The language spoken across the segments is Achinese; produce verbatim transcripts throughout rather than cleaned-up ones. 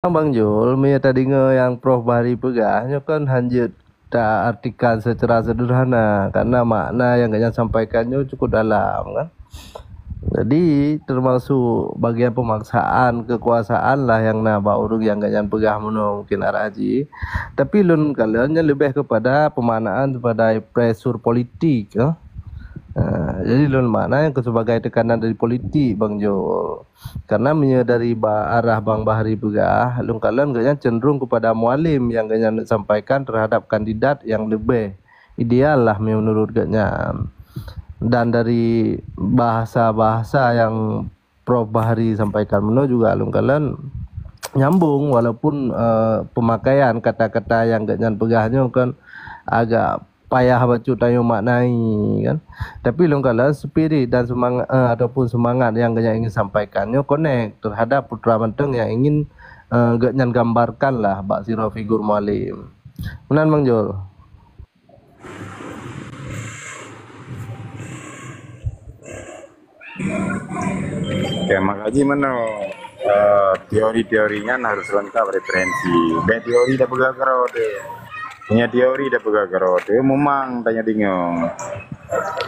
Bang Jul, meunyoe tadeungoe nyang Prof Bahri peugah, nyoe kan hanjeuet taartikan secara sederhana, karena makna nyang gobnyan sampaikan nyoe cukup dalam, kan. Jadi, termasuk bagian pemaksaan kekuasaan lah nyang na bak ureuëng nyang gobnyan peugah meunoe mungkin arah jih. Tapi lôn kalon nyan leubeh kepada pemaknaan sebagai pressure politik, ya. Ha, jadi lôn makna nyan sebagai tekanan dari politik, Bang Jul. Karena meunyoe dari ba-, arah Bang Bahri peugah, lôn kalon gobnyan cenderung kepada Mualem nyang gobnyan sampaikan terhadap kandidat nyang leubeh ideal lah meunurot gobnyan. Dan dari bahasa-bahasa nyang Prof Bahri sampaikan meunoe juga lôn kalon nyambung, walaupun, eh, pemakaian kata-kata nyang gobnyan peugah nyoe kan agak payah bacut tanyoe maknai, kan. Tapi lôn kalon spirit dan semangat, eh, ataupun semangat nyang gobnyan ingin sampaikan nyoe connect terhadap putra mantong nyang ingin, eh, gobnyan gambarkan lah bak sidroe figur Mualem. Meunan, Bang Jul. Oke, makajih meunoe, eh, teori-teori nyan harus lengkap referensi. Bèk teori tapeugah keudroe teuh. Meunyoe teori tapeugah keudroe teuh, memang tanyoe deungoe.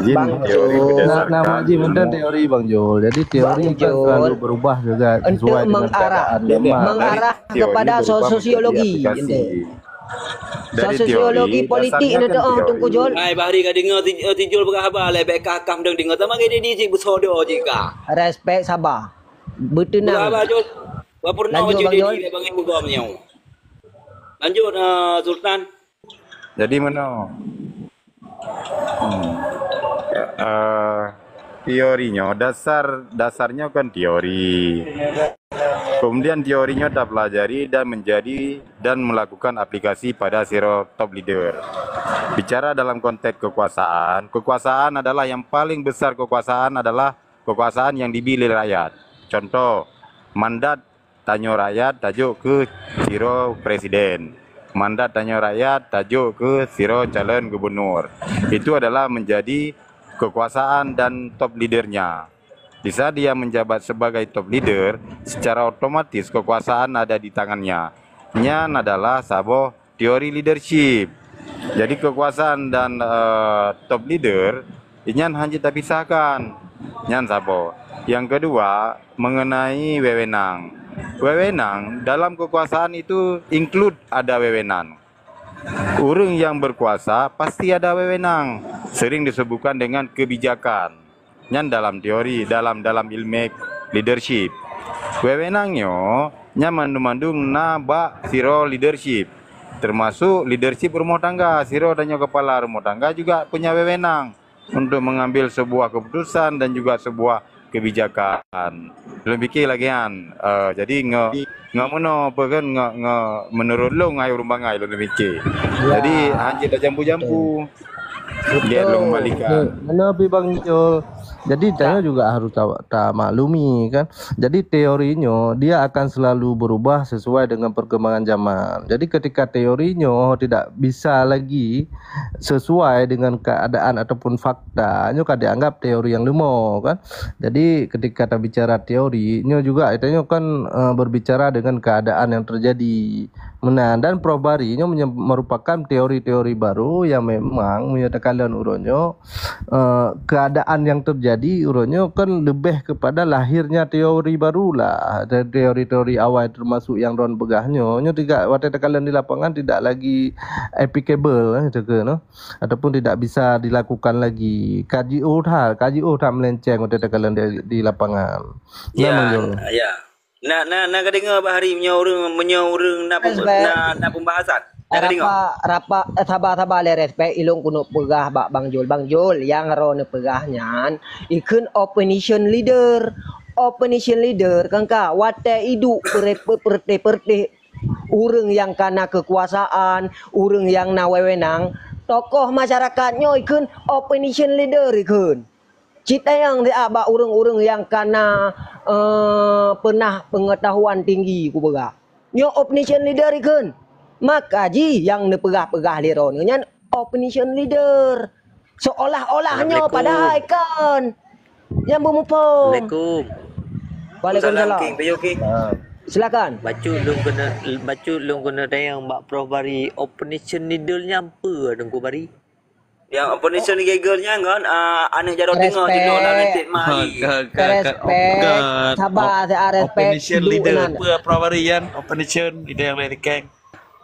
Jin Bang teori Jul. Berdasarkan Nah, nama jih mantong ilmu. Teori, Bang Jul. Jadi, teori Bang kan Jul. Selalu berubah juga sesuai dengan mengarah, keadaan zaman. Mengarah Teori kepada berubah menjadi sosiologi, aplikasi. Ente. Dari sosiologi teori, politik dasarnya ni kan tu, oh, teori. Teungku Jul. Hai, Bahri ka deungoe si, eh, si Jul peugah haba lé, bèk kah-kah meudeungoe. Sama gini di cik besodo cik kah. Respect, sabar. Beuteunang. Peugah haba, Jul. Ba pernah lanjut, Bang Jul. Bang Jul. Lanjut, eh, Sultan. Jadi meunoe. Hmm. Eh, teori nyoe, dasar, dasar nyoe kan teori. Kemudian teori nyoe tapelajari dan menjadi dan melakukan aplikasi pada sidroe top leader. Bicara dalam konteks kekuasaan, kekuasaan adalah yang paling besar kekuasaan adalah kekuasaan yang dibeli rakyat. Contoh, mandat tanyoe rakyat tajok keu sidroe presiden. Mandat tanyoe rakyat tajok keu sidroe calon gubernur. Itu adalah menjadi kekuasaan dan top leadernya. Di saat dia menjabat sebagai top leader, secara otomatis kekuasaan ada di tangannya. Nyan adalah saboh teori leadership. Jadi kekuasaan dan, eh, top leader, nyan hana tapisahkan. Nyan saboh. Yang kedua, mengenai wewenang. Wewenang dalam kekuasaan itu include ada wewenang. Ureuëng yang berkuasa pasti ada wewenang. Sering disebutkan dengan kebijakan. Nyan dalam teori, dalam, dalam ilmu leadership. Wewenang nyoe, nyan mandum-mandum na bak sidroe leadership. Termasuk leadership rumah tangga. Sidroe tanyoe kepala rumah tangga juga punya wewenang untuk mengambil sebuah keputusan dan juga sebuah kebijakan. Lôn pikir lagèe nyan. Eh, jadi nge-, nge meunoe apa kan, nge, nge, menurut lôn hai ureuëng bangai lôn pikir. Ya. Jadi, hanjeuet tajampu-jampu. Betul. Dia belum kembalikan. Okey, meunoe pi Bang Jul. Jadi, tanyoe juga harus ta-, tamaklumi kan. Jadi, teori nyoe dia akan selalu berubah sesuai dengan perkembangan zaman. Jadi, ketika teori nyoe tidak bisa lagi sesuai dengan keadaan ataupun fakta, nyoe ka dianggap teori nyang leumo kan. Jadi, ketika tabicara teori, nyoe juga tanyoe kan, eh, berbicara dengan keadaan yang terjadi. Meunan, dan Prof Bahri nyoe menye-, merupakan teori-teori baru yang memang meunyoe takalon uroe nyoe, eh, keadaan yang terjadi uroe nyoe kan lebih kepada lahirnya teori baru lah. Ada teori-teori awai termasuk yang droen peugah nyoe, nyoe tidak, watèe takalon di lapangan tidak lagi applicable, eh, teuka, no? Ataupun tidak bisa dilakukan lagi. Ka jiôh that, ka jiôh that meulenceng watèe takalon di, di lapangan. Ya, Bang Jul. Ya. Na, na, na ka deungoe Bahri meunyoe ureuëng, meunyoe ureuëng na pem-, na, na pembahasan. Na ka deungoe? Rapa, rapa, eh, saba, saba lé respect, ilôn keuneuk peugah bak Bang Jul. Bang Jul, nyang droeneuh peugah nyan, ikheun opposition leader. Opposition leader, kan ka, watèe iduek pere-, pe-, peureutéh-peureutéh ureuëng nyang ka na kekuasaan, ureuëng nyang na wewenang, tokoh masyarakat nyoe ikheun opposition leader ikheun. Cit tanyong siat bak ureuëng-ureuëng nyang ka na, eh, peunah peungeutahuan tinggi kupeugah. Nyoe opposition leader ikheun. Maka jih nyang neupeugah-peugah lé droeneuh nyan opposition leader. Seolah-olah nyoe padahai kon. Nyang beumuphom. Assalamualaikum. Waalaikumsalam. King, Bayu King. Ha. Silakan. Bacut lôn keuneuk, bacut lôn keuneuk tanyong bak Prof Bari, opposition leader nyan peue Teungku Bari? Nyang opposition leader nyan kan, ah, aneuk jaroe teungoh jinoe lam Respect. Entet Mari. Ka, ka, ka, Respect. Ka, Sabar, op-, saya respect. Opposition leader. Peue Prof Bari nyan? Opposition leader nyang lé likeng.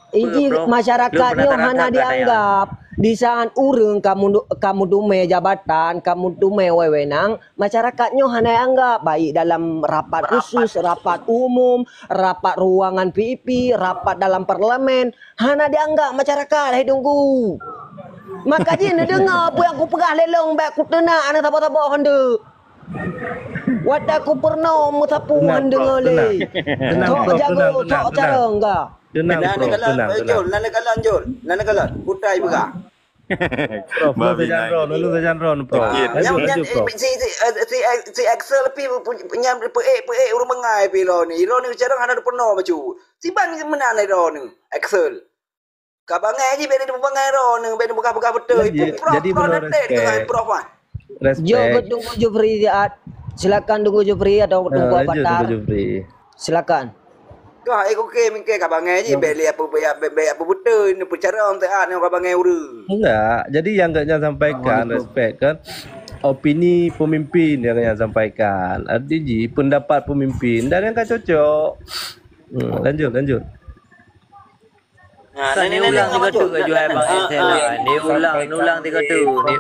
Iji masyarakat nyoe hana dianggap. Di saat ureuëng ka meudu-, ka meuteumé jabatan, ka meuteumé wewenang, masyarakat nyoe hana dianggap, baik dalam rapat khusus, rapat umum, rapat ruangan V I P, rapat dalam parlemen, hana dianggap masyarakat, hai Teungku. Maka jih neudeungoe peue nyang kupeugah lé lôn, bék kuteunak aneuk saboh-saboh hande. Watée kupeurunoe meusapeue hana deungoe lé. Tenang, Prof. Tenang, Prof. Tenang, tenang, tenang. Tok jago, tok carông ka. Tenang, Prof. Tenang, tenang. Jul, na lé kalon, Jul. Na lé kalon. Kutai peugah. Prof, lu sajan ron, lu sajan ron, Prof. Laju, laju, Prof. Si, si, eh, si, eh, si Excel pi, pu-, pu-, nyang peuék-peuék ureuëng meungai pi lo ni. Iro ni carông hana dipeurunoe bacut. Siban meunan iro ni, Excel. Ka bangai jih, bék neubangai droeneuh, bék neupeugah-peugah beutôi. Jadi, Prof, jadi Prof, penuh nanti respect. Dengan Prof, ah. Respect. Jok ke Teungku Jufri siat. Silakan Teungku Jufri atau Teungku Avatar. Ah, lanjut Teungku Jufri. Silakan. Kah, eh, oke, mungkin ka bangai jih, bék lé apa, bék, bék, bék apa beutôi, ni peucara untuk, ah, ni ka bangai ureuëng. Enggak, jadi yang gobnyan sampaikan, respect kan, opini pemimpin yang gobnyan sampaikan. Arti jih, pendapat pemimpin, dan yang ka cocok. Hmm, lanjut, lanjut. Ha, kan ni ulang tiga tu ke jual bang Excel lah. Ni ulang, ni ulang tiga tu. Ni.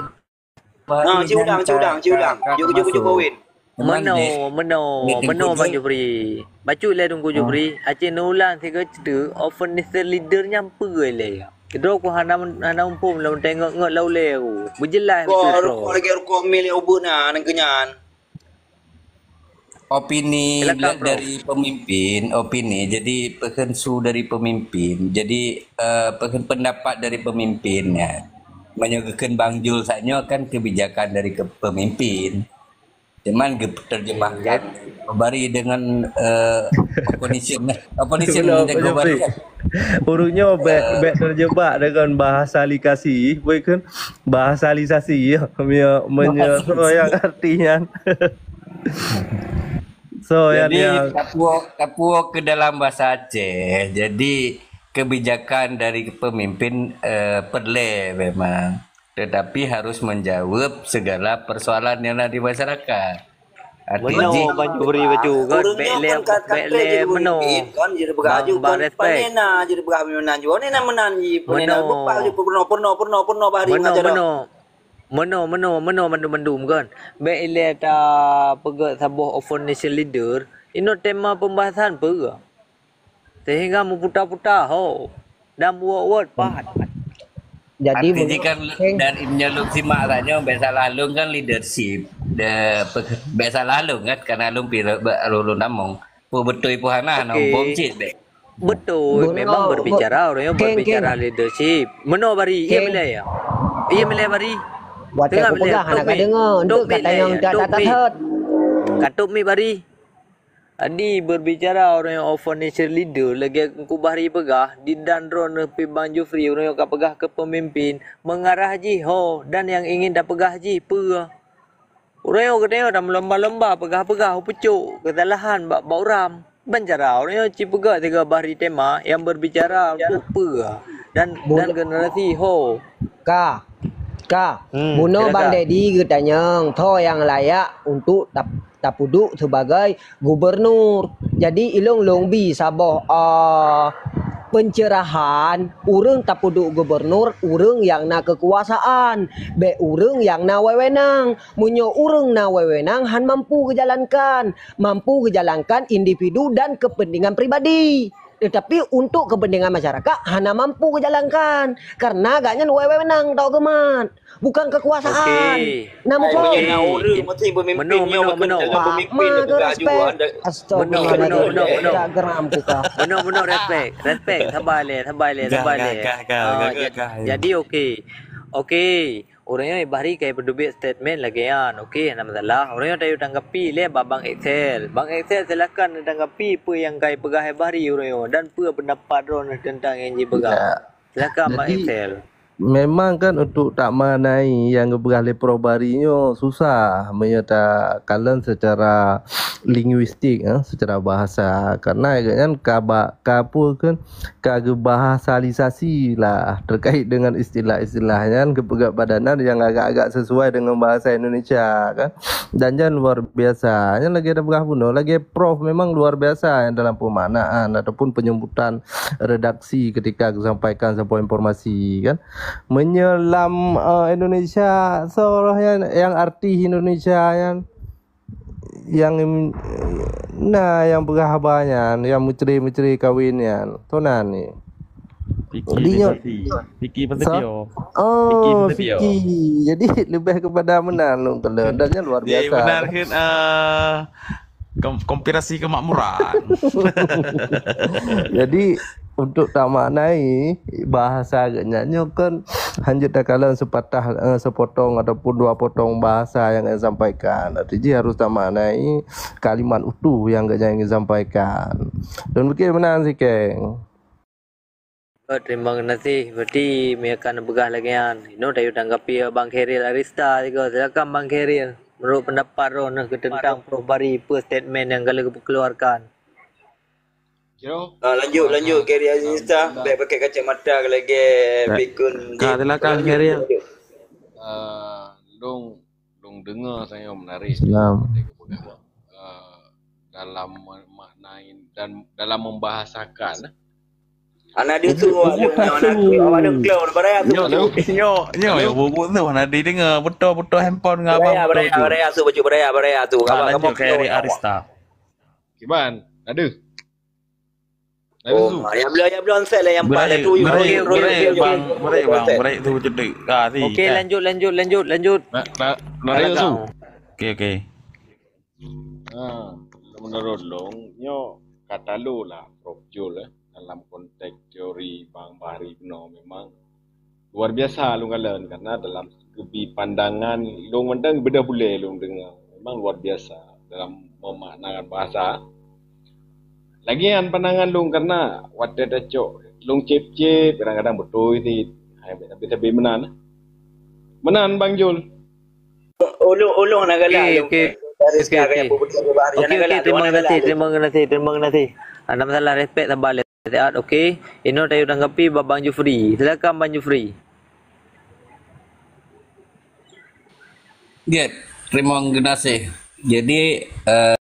Ha, si ulang, si ulang, si ulang. Juk, juk, juk, juk, Win. Meno, meno, meno Bang Jufri. Bacut lé Teungku Jufri. Aceh ni ulang tiga tu, opposition leader nyan peue lé. Kedua ku hana, hana muphom lom tengok ngot lau lé aku. Berjelas betul. Kau lagi rukok milik ubun na, nang kenyan. Opini dari pemimpin, opini. Jadi, peukheun su dari pemimpin. Jadi, eh, peukheun pendapat dari pemimpin, ya. Meunyoe geukheun Bang Jul saat nyoe kan kebijakan dari ke-, pemimpin. Cuman geuterjemahkan Bari dengan, eh, opposition. Opposition. Ureuëng nyoe bék, bék terjebak dengan bahasa likasi, bukan bahasalisasi, ya. Meunyoe, meunyoe, yang arti nyan. So, jadi, yang, yang tapuo, tapuo ke dalam bahasa Aceh. Jadi, kebijakan dari pemimpin, eh, perle memang. Tetapi harus menjawab segala persoalan yang ada di masyarakat. Artinya, meno, Bang Jufri bacut kan, bék lé, bék lé meno. Bang, bang respect. Meno. Meno, meno, meno, meno, mandum-mandum kan. Bék ilée tapeugah saboh opposition leader, inoe tema pembahasan peue? Sehingga meuputa-puta ho dan buet-buet pahat. Jadi, arti jih kan, dari meunyoe lôn simak tanyoe, bék salah lôn kan leadership. Bék salah lôn kan, karena lôn pi lôn tamong. Peue beutôi peue hana, na umpom cit bék. Betul, memang berbicara, orang yang berbicara leadership. Meno Bari, iya milai ya? Iya milai Bari. Tengah milai, hana ka deungoe, untuk kata nyang tak, tak, tak. Katup mi Bari. Jadi, berbicara orang yang opposition leader, lagée Teungku Bahri peugah, di dan droeneuh pi Bang Jufri, orang yang ka peugah ke pemimpin, mengarah jih ho, dan yang ingin tapeugah jih peue. Orang yang geutanyoe dan lomba-lomba peugah-peugah, pucok kesalahan bak, bak uram. Bancara orang yang cipeugah tiga Bahri tema yang berbicara untuk peue dan, dan generasi ho. Ka, ka. Bunoe Bang Dedi geutanyong, tho yang layak untuk tap-, tapeuduek sebagai gubernur. Jadi, ilong-long bi saboh, ah, pencerahan, ureuëng tapeuduek gubernur, ureuëng nyang na kekuasaan, bék ureuëng nyang na wewenang. Meunyoe ureuëng na wewenang, han mampu geujalankan, mampu geujalankan individu dan kepentingan pribadi. Tetapi untuk kepentingan masyarakat, hana mampu geujalankan. Karena agaknya wewenang tau geumat. Bukan kekuasaan. Okey. Nah, muka. Meunyoe na ureuëng mesti pemimpin nyoe, meno, meno. Pak, ma ke respect. Astagfirullahaladzim. Meno, meno, meno. Tak geram kita. Meno, meno, respect. Respect. Sabar lé, sabar lé, sabar lé. Gah, gah, gah, gah, gah, gah. Jadi, okey. Okey. Orang yang Bahri kai peuteubiet statement lagée nyan. Okey, hana masalah. Orang yang tayu tanggapi lé bak Bang Excel. Bang Excel, silakan tanggapi peue yang kai peugah Bahri orang yang dan peue pendapat droeneuh tentang yang jipeugah. Ya. Silakan, Bang Excel. Memang kan untuk tamaknai nyang geupeugah lé Prof Bahri nyoe susah meunyoe takalon secara linguistik, eh, secara bahasa. Karena gobnyan ka ba-, ka peue kan, ka geubahasalisasi lah terkait dengan istilah-istilah nyan geupeugah padanan nyang agak-agak sesuai dengan bahasa Indonesia kan. Dan nyan luar biasa. Nyan lagèe tapeugah bunoe, lagèe Prof memang luar biasa nyang dalam pemaknaan ataupun penyebutan redaksi ketika geusampaikan saboh informasi kan. Meunyoe lam, eh, Indonesia, soe roh nyan nyang artis Indonesia nyan, nyang im-, na nyang peugah haba nyan, nyang meucre-meucre kawen nyan. Soe nan ni? Vicky Jadi, nyoe Pasuti. Vicky Pasuti, Sa-, oh. Vicky oh, Pasuti, oh. Vicky. Jadi, lebih kepada meunan lôn kalon. Dan nyan luar Jadi, biasa. Benar kan, eh, kom-, konspirasi kemakmuran. Jadi, untuk tamaknai bahasa gobnyan nyoe kan hanjeuet takalon sepatah, eh, sepotong ataupun dua potong bahasa nyang geusampaikan. Arti jih harus tamaknai kalimat utuh nyang gobnyan ingin sampaikan. Dan mungkin meunan sikeng. Oh, terima kasih. Berarti meunyoe ka neupeugah lagèe nyan. Inoe tayue tanggapi Bang Khairil Arista sigoe. Silakan Bang Khairil. Menurut pendapat droeneuh tentang Prof Bahri, peue statement nyang ka lheueh geukeluarkan? Yo. Ah, lanjut, lanjut, Khairil Arista. Alhamdulillah. Bèk pakai kacamata lagèe pikun. Ka, silakan, Khairil. Lanjut. Ah, dong Lôn deungoe sayoe menarik. Islam. Eh, dalam memaknai dan dalam membahasakan. Anak dia tu, awak dia, anak dia, awak dia clown, baraya tu. Nyo, nyo, nyo, nyo, buku tu, anak dia dengar, betul-betul handphone dengan abang. Baraya, baraya, baraya tu, baju baraya, baraya tu. Ah, lanjut, Khairi Arista. Kiban, ada. Oh, yang belum, yang belum set lah, yang empat lah tu. Break, break, bang, break, bang, break tu cetek. Ah, si, okey, lanjut, lanjut, lanjut, lanjut. Nak, nak, nak, okey, okey. Ha, menurut long, nyo kata lo lah, Prof Jul, eh, dalam konteks teori Bang Bahri keunoe memang luar biasa lôn kalon, karena dalam segi pandangan lôn mantong beudôh bulèe lôn deungoe. Memang luar biasa dalam memaknakan bahasa. Lagian pandangan lôn karena watèe tacok lôn cép-cép, kadang-kadang beutôi cit. Hai, tapi, tapi meunan. Meunan, Bang Jul. Ulôn, ulôn nak galak. Okey, okey. Okey, okey. Okey, okey. Terima kasih, terima kasih, terima kasih. Ada masalah, respect, sabar. Sihat, okey. Inoe tayue tanggapi bak Bang Jufri. Silakan, Bang Jufri. Gét, terima kasih. Jadi, eh,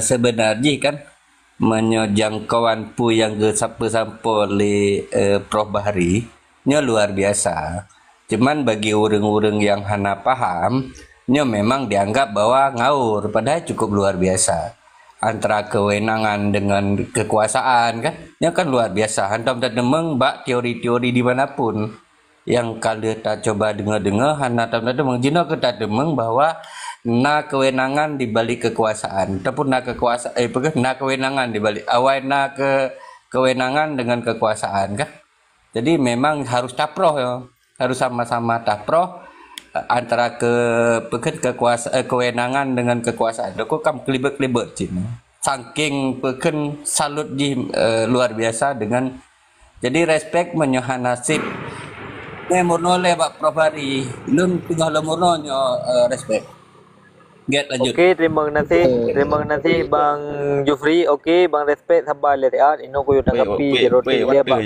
sebenar jih kan, meunyoe jangkauan peue nyang geusapa-sapa lé, eh, Prof Bahri, nyoe luar biasa. Cuman bagi ureuëng-ureuëng nyang hana paham, nyoe memang dianggap bahwa ngawur, padahai cukup luar biasa. Antara kewenangan dengan kekuasaan kan, nyoe kan luar biasa. Hantom tateumeung bak teori-teori di mana pun. Nyang ka lheueh tacuba deungoe-deungoe hana tateumeung. Jinoe keu tateumeung bahwa na kewenangan di balik kekuasaan, ataupun na kekuasa-, eh, peugah, na kewenangan di balik, awai na ke-, kewenangan dengan kekuasaan kan. Jadi memang harus taproh ya. Harus sama-sama taproh, eh, antara ke-, peukheun kekuasa-, eh, kewenangan dengan kekuasaan. Loko kam kelibet-kelibet cit. Saking peukheun salut jih, eh, luar biasa dengan, jadi respect meunyoe hana sip. Eh, meurunoe lé bak Prof Hari. Lôn teungoh lôn meurunoe nyoe, eh, respect. Gét lanjut. Okey, terima kasih. Terima kasih Bang Jufri. Okey, Bang Respect, sabar lé siat. Inoe kuyue tanggapi di roti lé bak,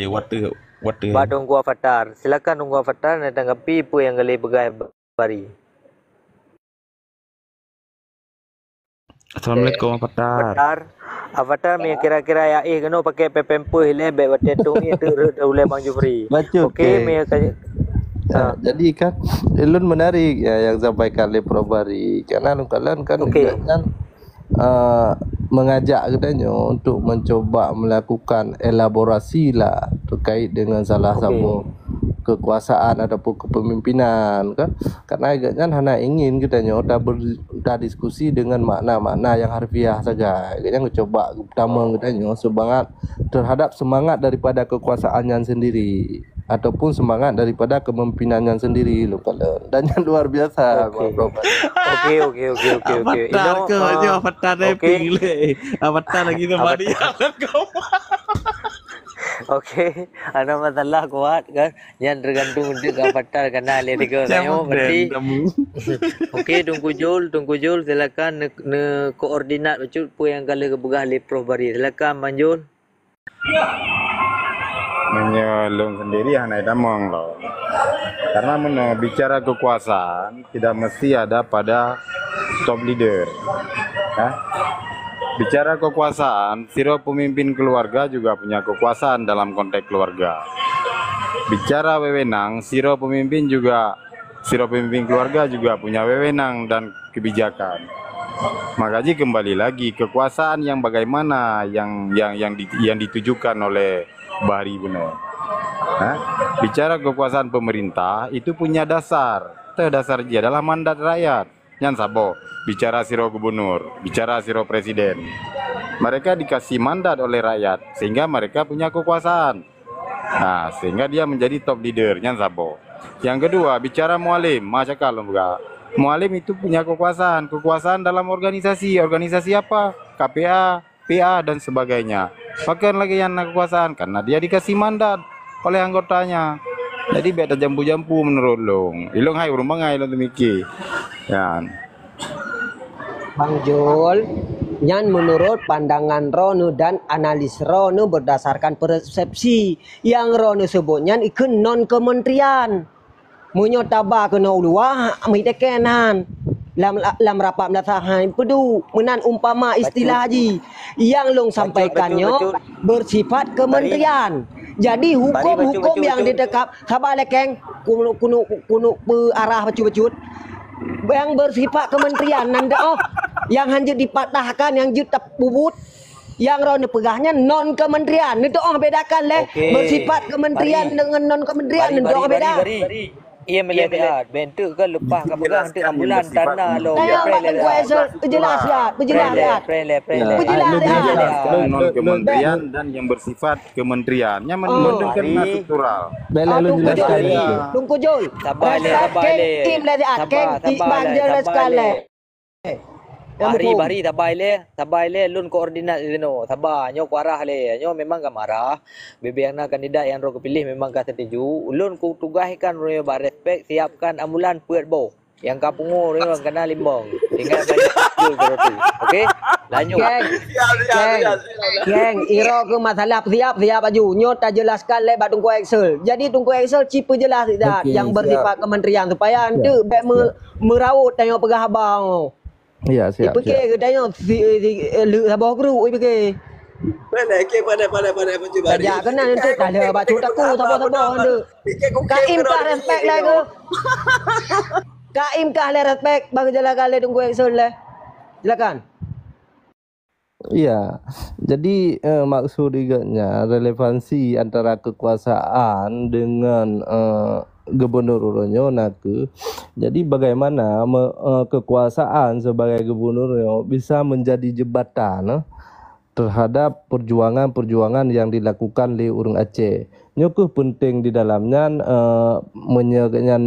bak Teungku Avatar. Silakan Teungku Avatar nak tanggapi peue nyang galeh peugah Bari. Assalamualaikum, Avatar. Avatar, Avatar, mi kira-kira ya eh keunoe pakai pempeuh lé bèk watèe tu mi tu ulèe Bang Jufri. Bacut, okey, okey. Mi ka, ah. Jadi kan, ulôn menarik ya yang sampaikan lé Prof Bari. Karena lôn kalon kan, okey, kan, ah, mengajak geutanyoe untuk mencoba melakukan elaborasi lah terkait dengan salah, okey, satu kekuasaan ataupun kepemimpinan kan. Karena geutanyoe hana ingin geutanyoe ta ber-, ta diskusi dengan makna-makna yang harfiah saja. Geutanyoe cuba tamong geutanyoe semangat terhadap semangat daripada kekuasaan nyan sendiri ataupun semangat daripada kepemimpinan nyan sendiri, lôn kalon. Dan nyan luar biasa, okey, Bang Robert. Okey, okey, okey, okey, okey. Avatar ke, ah, je Avatar, okey, rapping lé. Avatar lagi tu Avatar. Bari. Avatar. Okey, ada masalah kuat kan? Nyan tergantung untuk ka fatal kana lé tiga. Siapa kayu berarti. Okey, Teungku Jul, Teungku Jul, silakan ne, ne koordinat bacut peue nyang ka lheueh geupeugah lé Prof Bari. Silakan, Bang Jul. Meunyoe lôn sendiri hana tamong lom. Karena meunyoe bicara kekuasaan, tidak mesti ada pada top leader. Ya. Bicara kekuasaan, sidroe pemimpin keluarga juga punya kekuasaan dalam konteks keluarga. Bicara wewenang, sidroe pemimpin juga, sidroe pemimpin keluarga juga punya wewenang dan kebijakan. Maka ji kembali lagi kekuasaan yang bagaimana yang yang yang di, yang ditujukan oleh Bahri benar. Ha? Bicara kekuasaan pemerintah itu punya dasar. Teu dasar jih adalah mandat rakyat. Nyan saboh, bicara sidroe gubernur, bicara sidroe presiden. Mereka dikasih mandat oleh rakyat sehingga mereka punya kekuasaan. Nah, sehingga dia menjadi top leader, nyan saboh. Yang kedua, bicara Mualem, ma cakap lôn peugah. Mualem itu punya kekuasaan, kekuasaan dalam organisasi. Organisasi apa? K P A, P A dan sebagainya. Pakon lagèe nyan na kekuasaan, karena dia dikasih mandat oleh anggotanya. Jadi bèk tajampu-jampu menurut lôn. Ilôn hai ureueng bangai lôn teumikir. Nyan. Bang Jul, nyan menurut pandangan droeneuh dan analis droeneuh berdasarkan persepsi. Nyang droeneuh seubut nyan ikheun non kementerian. Meunyoe taba keunoe u luwa, meuhiteken han. Lam, lam rapat meunasah han peuduek. Meunan umpama istilah jih. Nyang lôn sampaikan nyoe bersifat kementerian. Jadi hukum-hukum nyang ditekap, sabar lé keng, keuneuk, keuneuk, keuneuk peuarah bacut-bacut. Nyang bersifat kementerian nyan teuh, nyang han jeuet dipatahkan, nyang jeuet tapeubuet, nyang droeneuh peugah nyan non kementerian. Neuteu'oh bedakan lé bersifat kementerian dengan non kementerian, neuteu'oh beda. Iya, meuleueh siat. Bentuk ke leupah ka peugah untuk ambulan tanah lo. Tanya Pak Teungku Excel, peujeulaih siat, peujeulaih siat. Peujeulaih siat. Non kementerian dan yang bersifat kementerian. Nyan menunjukkan struktural. Bela lôn jelaskan. Teungku Jul. Sabar lé, sabar lé. Im lé siat, keng, Iqbal jelaskan lé. Bahri, Bahri, sabai lé, sabai lé, lôn koordinat sinoe. Sabar, nyoe kuarah lé. Nyoe memang ka marah. Bibit na kandidat nyang droe geupiléh memang ka setuju. Ulôn kutugaskan ureueng bak respek, siapkan ambulan peuet boh. Nyang ka pungo ureueng kana limong. Tinggai banyak betul roti. Okey? Lanjut. Keng, keng, keng, iro ke masalah siap, siap aju. Nyoe tajelaskan lé bak Teungku Excel. Jadi Teungku Excel ci peujeulaih siat nyang bersifat kementerian supaya enteuk bèk me- Meuraut tanyoe peugah haba. Ya, siap. Ipike geutanyoe si, si, eh, le saboh gru ipike. Pandai, okey, pandai, pandai, pandai, Pak Jubari. Tajak keunan enteuk tala bacut aku saboh-saboh enteuk. Kaim kah respect lah ke? Kaim kah lé respect bagi jalan kali Teungku Action lé. Silakan. Iya, jadi, eh, maksud igeunya relevansi antara kekuasaan dengan, eh, gubernur uroe nyoe na kheueh, jadi bagaimana me-, eh, kekuasaan sebagai gubernur nyoe bisa menjadi jembatan, eh, terhadap perjuangan-perjuangan yang dilakukan lé ureueng Aceh. Nyoe kheueh penting di dalam nyan, eh, meunyoe nyan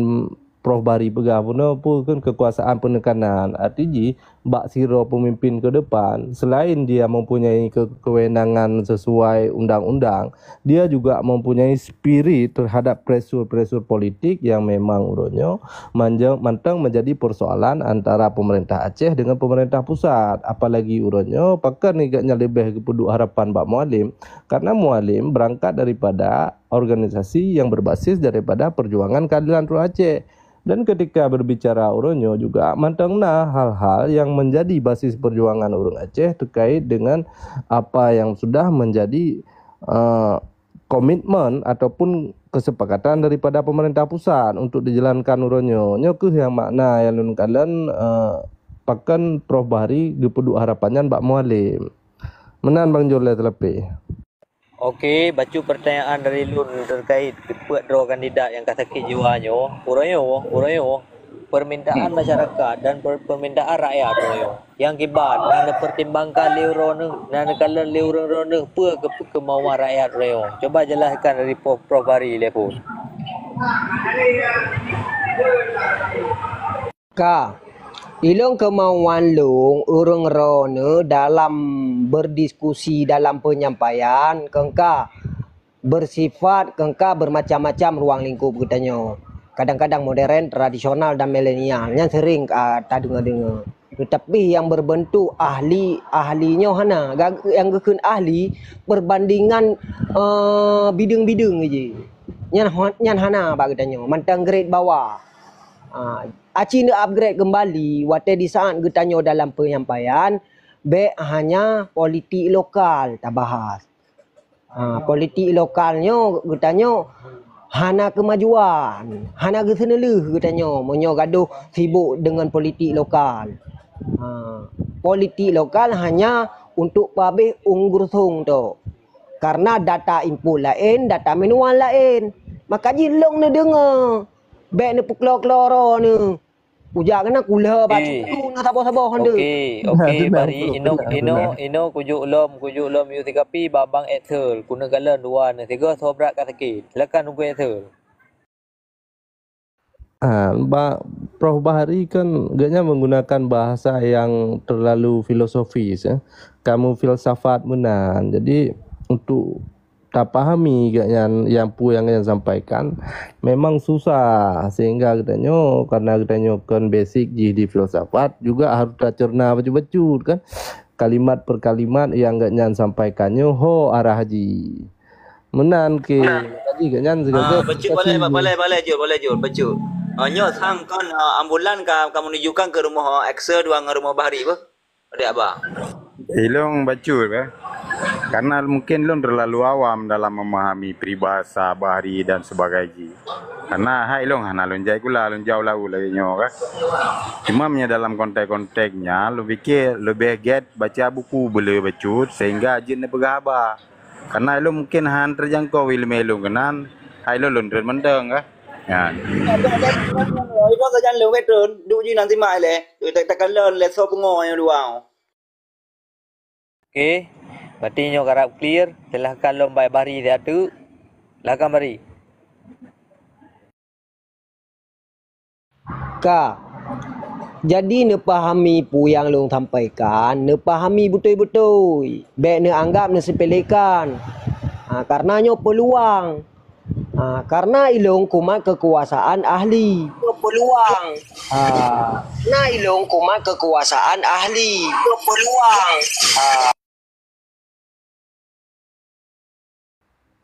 Prof Bari peugah bunoe peue kheun kekuasaan penekanan. Arti jih, bak sidroe pemimpin ke depan, selain dia mempunyai ke-, kewenangan sesuai undang-undang, dia juga mempunyai spirit terhadap pressure-pressure politik yang memang uroe nyoe manja-, mantong menjadi persoalan antara pemerintah Aceh dengan pemerintah pusat. Apalagi uroe nyoe, pakon igeunya leubeh geupeuduek harapan bak Mualem, karena Mualem berangkat daripada organisasi yang berbasis daripada perjuangan keadilan rakyat Aceh. Dan ketika berbicara uroe nyoe juga mantong na hal-hal yang menjadi basis perjuangan ureueng Aceh terkait dengan apa yang sudah menjadi, eh, komitmen ataupun kesepakatan daripada pemerintah pusat untuk dijalankan uroe nyoe. Nyoe kheueh nyang makna nyang lôn kalon, eh, pakon Prof Bahri geupeuduek harapan nyan bak Mualem. Meunan Bang Jol lé teulapeh. Okey, bacut pertanyaan dari lôn terkait peuet droe kandidat nyang ka sakét jiwa nyoe. Uroe nyoe, uroe nyoe, permintaan masyarakat dan per-, permintaan rakyat uroe nyoe. Nyang kiban, na neupertimbangkan lé uroe neuh, na neukalon lé ureueng droe neuh, peue keu-, keumauan rakyat uroe nyoe. Cuba jelaskan dari Prof, Prof Bari lé phon. Ka. Ilôn keumauan lôn ureueng droe neuh dalam berdiskusi, dalam penyampaian, keu ka. bersifat kengka bermacam-macam ruang lingkup geutanyoe. Kadang-kadang modern, tradisional dan milenial. Nyan sering, ah, tadeungoe-deungoe. Tetapi yang berbentuk ahli, ahli nyoe hana. Ga-, nyang geukheun ahli, perbandingan, eh, bideueng-bideueng jih. Nyan ho-, nyan hana bak geutanyoe. Mantong grade bawah. Ah, aci neu-upgrade keumbali, watée di saat geutanyoe dalam penyampaian, bék hanya politik lokal tabahas. Ha, politik lokal nyoe geutanyoe hana keumajuan, hana geuseuneulheueh geutanyoe meunyoe gadoh sibuk deungon politik lokal. Ha, politik lokal hanya untuk peuhabéh ueng geurusong tok. Karena data input laén, data manual laén. Maka jih lôn neudeungoe, bék neupeuklo-klo droeneuh. Ujak keunan kula bacut tu na saboh-saboh han deuh. Okey, okey, Bari, inoe, inoe, inoe kujok lom, kujok lom yue sikapi bak Bang Excel. Keuneuk kalon dua neuh, sigoe sobrak ka sakét. Silakan Teungku Excel. Ah, ba-, Prof Bahri kan geuhnyan menggunakan bahasa yang terlalu filosofis, ya. Kamu filsafat meunan. Jadi, untuk tapahami geuhnyan nyang peue nyang geuhnyan sampaikan memang susah, sehingga geutanyoe, karena geutanyoe kon basic jih di filsafat, juga harus tacerna bacut-bacut kan kalimat per kalimat nyang geuhnyan sampaikan nyoe ho arah jih. Meunan keu tadi geuhnyan sigaga. Ah, bacut, boleh, boleh, boleh, Jul, boleh, Jul, bacut. Ah, nyoe sang kon, ah, ambulan ka, ka menunjukkan ke rumah, ah, Excel dua ngon rumah Bahri, beuh? Adik abang. Ilong bacut, eh. Karena mungkin ilong terlalu awam dalam memahami peribahasa, bahari dan sebagainya. Karena hai ilong hana lôn jai kula, lôn jauh lau lagée nyoe, kan. Cuma meunyoe dalam konteks-konteksnya, lôn fikir lebih get baca buku bela bacut sehingga jeuet neupeugah haba. Karena ilong mungkin han terjangkau ileumé ilong keunan, hai ilong lôn treun mantong, kan. Nyan. Iba sajan lé wetron, duek jih nan simak ilée. Duek takalon lé soe pungo nyang dua. Okey, berarti nyoe karab clear. Silahkan lom bak Bari siatu. Silakan Bari. Ka. Jadi neupahami peue nyang lôn sampaikan, neupahami beutôi-beutôi. Bék neuanggab neusepelekan. Ha, karena nyoe peuluang. Ha, karena ilong kumat kekuasaan ahli. Peuluang. Ha. Karena ilong kumat kekuasaan ahli. Peuluang. Ha.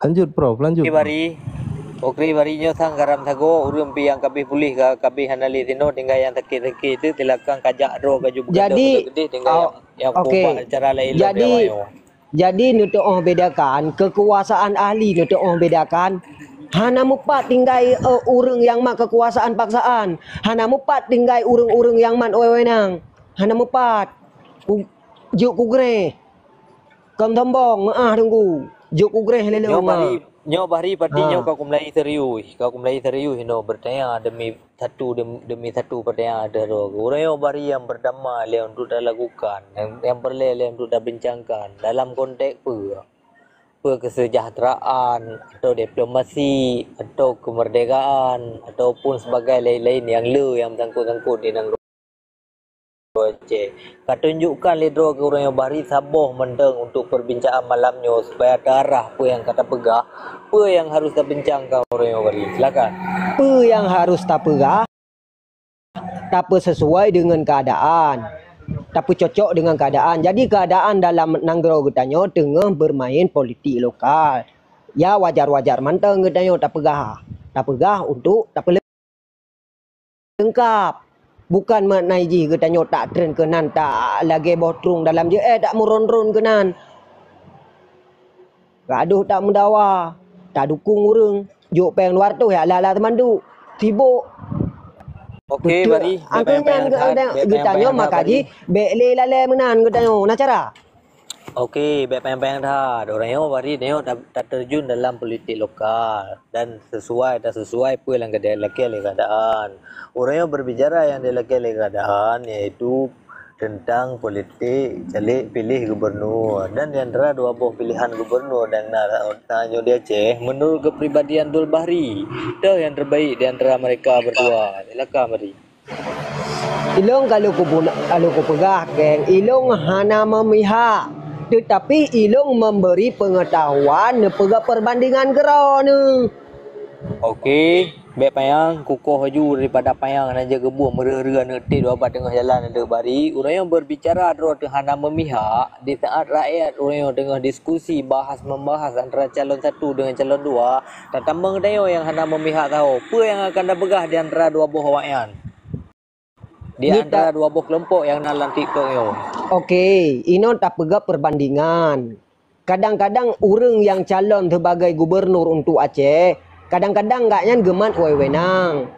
Lanjut, Prof, lanjut. Okey, Bari. Okey, Bari nyoe sang garam sagoe, ureuëng pi nyang kabeh puléh ka, kabeh hana lé sinoe, tinggai nyang sakét-sakét tu, silakan kajak droe ka ju beugadôh. Jadi, gedeh, tinggai nyang, nyang okey. Peubah cara laén lom. Jadi, jadi, neuteuoh bedakan kekuasaan ahli, neuteuoh bedakan hana mupat tinggai, eh, ureuëng nyang mat kekuasaan paksaan, hana mupat tinggai ureuëng-ureuëng nyang mat wewenang, hana mupat. Ku, jok kugreh. Kon sombong, meu'ah Teungku. Jok kugreh lé lôn. Nyoe Bari, nyoe Bari pati nyoe ka kumulai serius, ka kumulai serius inoe bertanya demi satu dem-, demi satu pertanyaan ateueh droe. Ureuëng nyoe Bari nyang pertama lé untuk talakukan, nyang, nyang peureulée lé untuk tabincangkan dalam konteks peue? Peue kesejahteraan atau diplomasi atau kemerdekaan ataupun sebagai lain-lain nyang le nyang sangkut-sangkut di nanggroe Aceh. Ka tunjukkan lé droe keu ureuëng nyoe Bari saboh mantong untuk perbincangan malam nyoe supaya teuarah peue nyang ka tapeugah, peue nyang harus tabincangkan ureuëng nyoe Bari. Silakan. Peue nyang harus tapeugah, tapeusesuai deungon keuadaan, tapeucocok deungon keuadaan. Jadi keuadaan dalam nanggroe geutanyoe teungoh bermain politik lokal. Ya wajar-wajar mantong geutanyoe tapeugah, tapeugah untuk tapeuleu- leungkap. Bukan makna jih geutanyoe tak treun keunan tak lagée boh trueng dalam jeuet, eh, tak meuron-ron keunan. Gadoh tak meudawa, tak dukung ureuëng, jok péng dua ratus ya lala teumanduk. Sibuk. Okey, Bari. Angkeuh nyan geutanyoe maka jih bék lé lalée meunan geutanyoe. Na cara? Okey, bék panyang-panyang that. Ureuëng nyoe Bari nyoe ta-, taterjun dalam politik lokal dan sesuai, tak sesuai peue nyang ka dilakée lé keadaan. Ureuëng nyoe berbicara nyang dilakée lé keadaan yaitu tentang politik caleg pilih gubernur dan di antara dua boh pilihan gubernur yang na, na nyoe di Aceh, menurut kepribadian Dul Bahri, toh yang terbaik di antara mereka berdua. Silakan Bari. Ilong kalau kupuna-, kalau kupeugah keng, ilong hana memihak. Teutapi ilôn memberi peungeutahuan neupeugah peubandingan keudroe neuh. Oke, bèk panyang, kukoh laju daripada panyang na jeuet geubuet meureuh-reuh aneuk teuh dua bak teungoh jalan aneuk bari. Ureueng nyang berbicara droe teuh hana memihak, di saat rakyat ureueng nyang teungoh diskusi bahas-membahas antara calon satu dengan calon dua, tatamong tanyoe nyang hana memihak sahoe. Peue nyang akan tapeugah di antara dua boh awaknyan? Di antara dua boh kelompok nyang na lam TikTok nyoe. Oke, inoe tapeugah perbandingan. Kadang-kadang ureueng nyang calon sebagai gubernur untuk Aceh, kadang-kadang gobnyan geumat wewenang.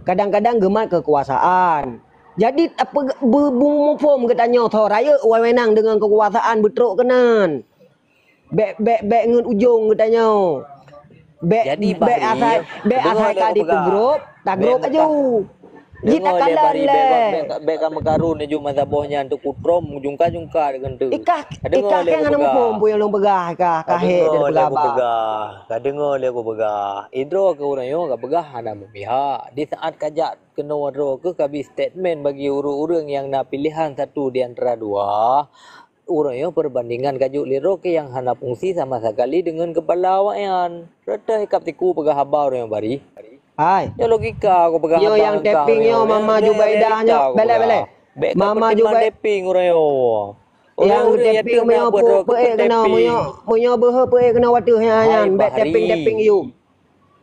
Kadang-kadang geumat kekuasaan. Jadi, tapeugah, beu-, beu-, muphom geutanyoe tho rayeuk wewenang deungon kekuasaan beutrok keunan. Bèk, bèk, bèk ngon ujong geutanyoe. Bèk, jadi, bèk Bahri, asai, bèk deungoe asai lé ka kupeugah. Diteugrup, tagrop laju. Jih deungoe lé takalon Bahri, lé. Bèk, bèk, bèk ka meukaru neujok masa boh nyan teukutrôm jungka-jungka deungon teu. Ikah, deungoe ikah lé keng hana kupeugah. Muphom peue nyang lôn peugah, ikah, ka hek deungoe lé kupeugah. Ka deungoe lé kupeugah. Idroe keu ureueng nyoe ka peugah hana memihak. Di saat kajak keunoe droe keuh ka bi statement bagi ureueng-ureueng nyang na pilihan satu di antara dua. Ureueng nyoe perbandingan ka jok lé droe keuh nyang hana fungsi sama sekali deungon keupala awaknyan. Reutôh hikab tiku peugah haba ureueng nyoe Bahri. Hai. Nyoe logika ku peugah haba nyang tapping nyoe, Mama Jubaidah nyoe. Belek, belek. Bèk ka Mama Jubaidah tapping ureueng nyoe. Nyang tapping meunyoe peuék keunoe, meunyoe, meunyoe beuhe peuék keunoe watèe nyan, bèk tapping-tapping yum.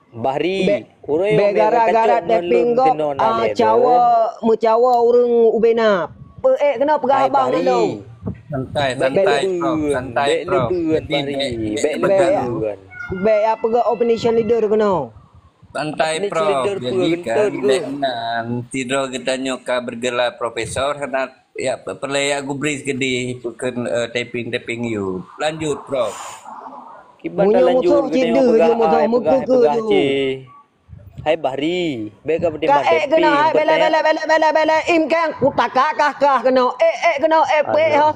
Bahri, bèk, ureueng bèk gara-gara tapping gob, ah, cawa, meucawa ureueng ubena. Peuék keunoe peugah abang lôn. Santai, santai, Prof. Santai, Prof. Bèk leubeuan, Bahri. Bèk leubeuan. Bèk, bèk peugah opposition leader keunoe. Santai, Prof. Jadi kan, bèk nan. Sidroe geutanyoe ka bergelar profesor, hana Ya, pe-, peureulèe ya gubri keudéh peukon, eh, tapping-tapping yum. Lanjut, Prof. Kiban talanjut keu nyoe peugah ai, peugah, peugah cit. Hai Bahri, bèk ka peutimang tapping, hai, belek, belek, belek, belek, belek, im keng, kutaka kah, kah keunoe, eh, eh, keunoe, eh, peuék ho.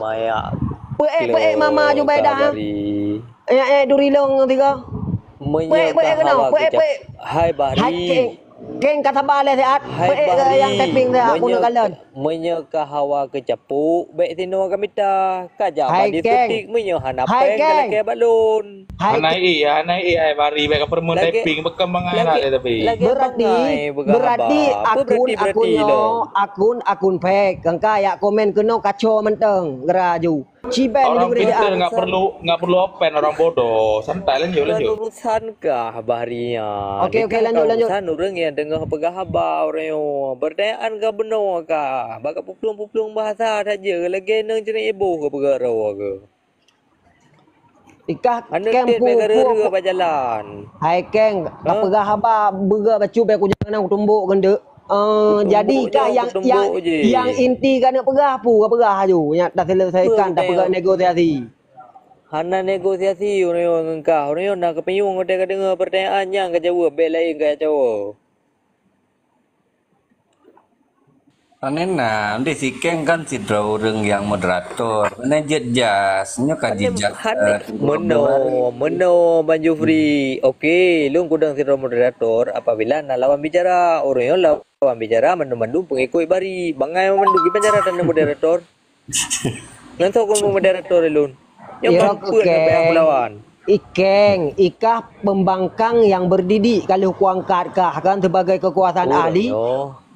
Peuék, peuék, Mama Jubaidah, ha. Bahri. Eh, eh, duri long tiga. Peuék, peuék keunoe, peuék, peuék. Hai Bahri. Hai, keng. Keng ka saba lé siat, peuék nyang tapping siat, meunyoe ka lon. Meunyoe ka hawa keucapok, bèk sinoe ka mita. Ka jak bak diskotik, meunyoe hana péng, ka lakèe bak lôn. Hana i, hana i, hai Bahri, bèk ka peurumoh tapping, beukeumangai lé tapi. Berarti, berarti akun nyoe, akun, akun fake. Kang ka jak komen keunoe kaco mantong, geura aju. Orang pintar nggak perlu, nggak perlu open orang bodoh. Santai, lanjut, lanjut. Bukan urusan kah, Bahri, nyan. Oke, oke, lanjut, lanjut. Urusan ureueng nyang teungoh peugah haba, ureueng nyoe. Pertanyaan ka bunoe kah. Bak ka puplueng-puplueng bahasa saja, lagèe nang ceureueng iboh ka peugah rawa ke. Ikah keng pu, pu, pu. Hai keng, ka peugah haba, beuga bacut bèk kujak keunan kutumbok keuneuk. Eh, jadi kah nyang, nyang inti ka neuk peugah, pu ka peugah aju. Nyak taseuleusaikan, tapeugah negosiasi. Hana negosiasi ureueng nyoe ngon kah. Ureueng nyoe na keupinyueng watèe ka deungö peurtanyaan nyan ka jaweueb, bèk laén ka jaweueb. Pane na, di si keng kan sidroe ureueng nyang moderator. Pane jeuet jas, nyoe ka jijak, eh, meunoe, meunoe, Bang Jufri. Oke, lôn kudong sidroe moderator apabila na lawan bicara. Ureueng nyoe lawan bicara mandum-mandum peungikot Bahri. Bangai mandum, kiban cara tanyoe moderator. Nyan soe kon moderator lôn. Nyoe bukan peuet nyang payah melawan. Ikeng, ikah pembangkang nyang berdidik ka lheueh kuangkat kah kan sebagai kekuasaan ahli.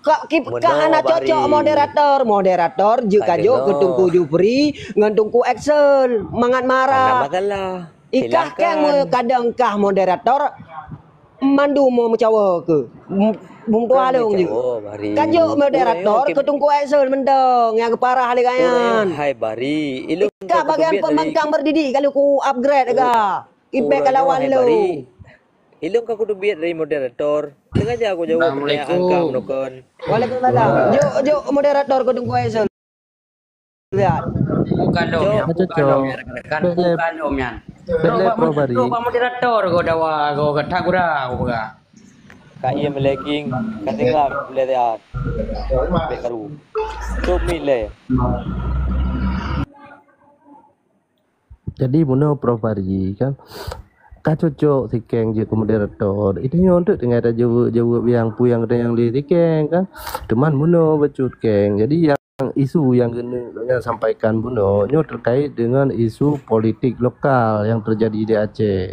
Kah, kah hana cocok moderator. Moderator jeuet ka jok keu Teungku Jufri ngon Teungku Excel mangat marah. Ikah keng kadang kah moderator, mandum meucawa keu. Bum tuha lôn jeuet. Ka jok moderator keu Teungku Excel mantong nyang geuparah lé gobnyan. Hai Bahri, ikah bagian pembangkang berdidik ka lheueh ku upgrade ka. Ibèk ka lawan lôn. Ilôn ka kuteubiet dari moderator. Sengaja kujaweueb pertanyaan kah meunukon. Waalaikumsalam. Jok, jok moderator keu Teungku Excel. Bukan lom nyan, bukan lom nyan, rekan-rekan, bukan lom nyan. Bro, bak moderator ko dawa ko, kata gura ko peugah. Ka iya meleking, ka tengah boleh lihat. Bek karu. Cop mic le. Jadi bunoe Prof Bahri kan, ka cocok si Keng jeuet keu moderator. Itu nyoe untuk tinggai tajaweueb-jaweueb nyang peue nyang geutanyoe lé si Keng kan. Cuman bunoe bacut Keng. Jadi nyang isu nyang keuneuk gobnyan sampaikan bunoe nyoe terkait dengan isu politik lokal nyang terjadi di Aceh.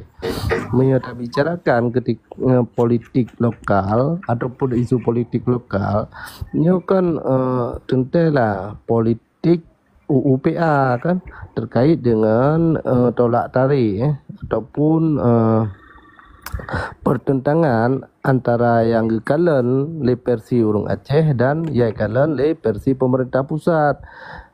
Meunyoe tabicarakan ketik-, eh, politik lokal ataupun isu politik lokal, nyoe kan, eh, teuntailah politik U U P A kan, terkait dengan, eh, tolak tarik, eh, ataupun, eh, pertentangan antara nyang geukalon lé versi ureuëng Aceh dan nyang kalon lé versi pemerintah pusat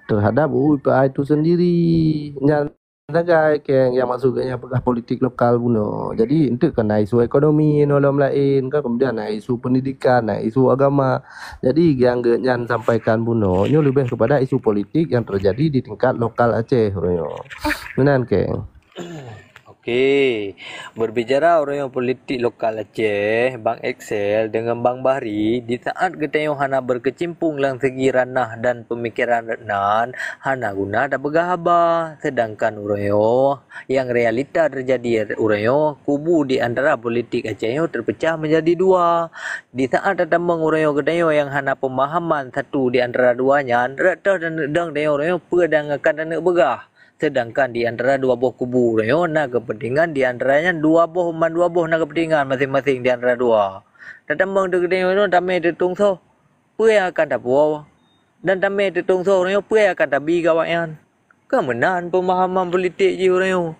terhadap U U P A itu sendiri. Nyan sagai keng nyang maksud geuhnyan peugah politik lokal bunoe. Jadi, enteuk kan na isu ekonomi ngon lom laén kan, kemudian na isu pendidikan, na isu agama. Jadi, nyang geuhnyan sampaikan bunoe nyoe leubeh kepada isu politik nyang terjadi di tingkat lokal Aceh uroe nyoe. Meunan keng. Oke, berbicara uroe nyoe politik lokal Aceh, Bang Excel dengan Bang Bahri, di saat geutanyoe hana berkecimpung lam segi ranah dan pemikiran nan, hana guna tapeugah haba. Sedangkan uroe nyoe, yang realita terjadi uroe nyoe, kubu di antara politik Aceh nyoe terpecah menjadi dua. Di saat tatamong uroe nyoe geutanyoe yang hana pemahaman satu di antara dua nyan, rot toh taneuk dong tanyoe uroe nyoe peue nyang akan taneuk peugah. Sedangkan di antara dua boh kubu uroe nyoe na kepentingan di antara nyan dua boh, mandua boh na kepentingan masing-masing di antara dua. Tatamong teuh geutanyoe nyoe tamé teutungsoe, peue nyang akan tapuwoe? Dan tamé teutungsoe uroe nyoe, peue nyang akan tabi keu awaknyan? Ka meunan pemahaman politik jih uroe nyoe.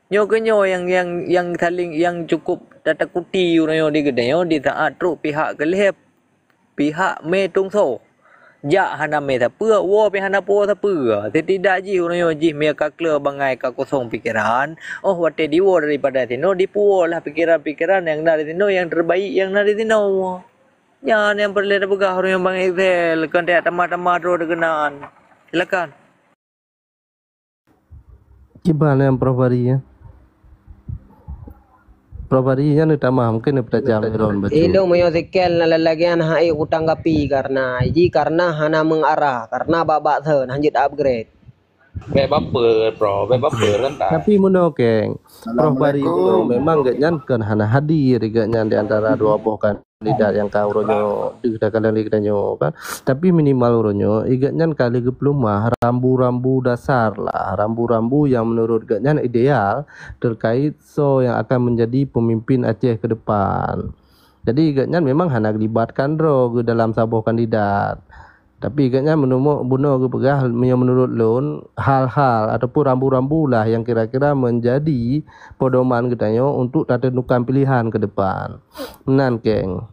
Nyoe keuh nyoe nyang, nyang, nyang saling, nyang cukup tatakuti uroe nyoe di geutanyoe di saat trok pihak keu lhèe, pihak mé tungsoe. Jak hana mé sapeue, woe pih hana puwoe sapeue. Setidak jih uroe nyoe jih mé ka kleu bangai ka kosong pikeran, óh watèe diwoe daripada sinoe, dipuwoe lah pikeran-pikeran nyang na di sinoe, nyang terbaik nyang na di sinoe. Nyan nyang peureulèe tapeugah uroe nyoe Bang Excel, kon tajak tamah-tamah droe teuh keunan. Silakan. Kiban nyang Prof Bari nyan? Prof Bari nyan neutamah, mungkin neupeuteucam droen bacut. Ilong meunyoe Ezekiel na lalagèe nyan hana ék kutanggapi karna, ji karna hana meungarah, karna bak-bak thon hanjeuet upgrade. Bèk baper, Prof, bèk baper kan tak? Tapi meunoe keng, Prof Bari memang gobnyan kon hana hadir gobnyan di antara dua boh kan. Kandidat nyang ka uroe nyoe deuh takalon lé geutanyoe kan. Tapi minimal uroe nyoe, i gobnyan ka lheueh geupeuleumah rambu-rambu dasar lah, rambu-rambu nyang meunurot gobnyan ideal terkait soe nyang akan menjadi pemimpin Aceh ke depan. Jadi gobnyan memang hana geulibatkan droe geuh dalam saboh kandidat. Tapi gobnyan meunurot bunoe geupeugah meunyoe meunurot lôn, hal-hal ataupun rambu-rambu lah nyang kira-kira menjadi pedoman geutanyoe untuk tateuntukan pilihan ke depan. Meunan keng.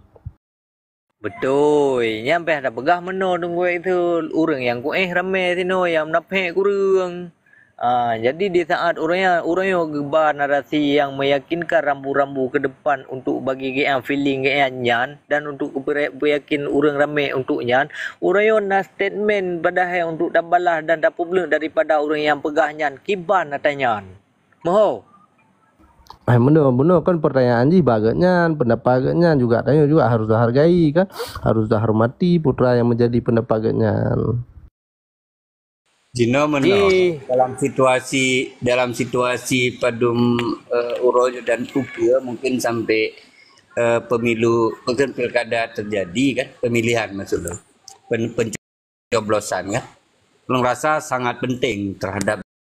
Beutôi, nyan pih tapeugah meunoe Teungku Ithul, ureuëng nyang kuéh ramé sinoe nyang munafék kureueng. Ah, jadi di saat ureuëng nyan, ureuëng nyoe geuba narasi nyang meyakinkan rambu-rambu ke depan untuk bagi geuéh feeling geuéh nyan dan untuk peuyakin ureuëng ramé untuk nyan, ureuëng nyoe na statement padahai untuk tabalah dan tapeubeuleuk daripada ureuëng nyang peugah nyan kiban ata nyan. Moho. Eh, meunoe, meunoe kan pertanyaan jih bak gobnyan, pendapat gobnyan juga tanyoe juga harus hargai kan, harus hormati putra yang menjadi pendapat gobnyan. Jinoe meunoe dalam situasi dalam situasi padum uh, uroe dan ukeue mungkin sampai uh, pemilu mungkin pilkada terjadi kan pemilihan maksud tu. Pen, pen, pencoblosan kan. Ulôn rasa sangat penting terhadap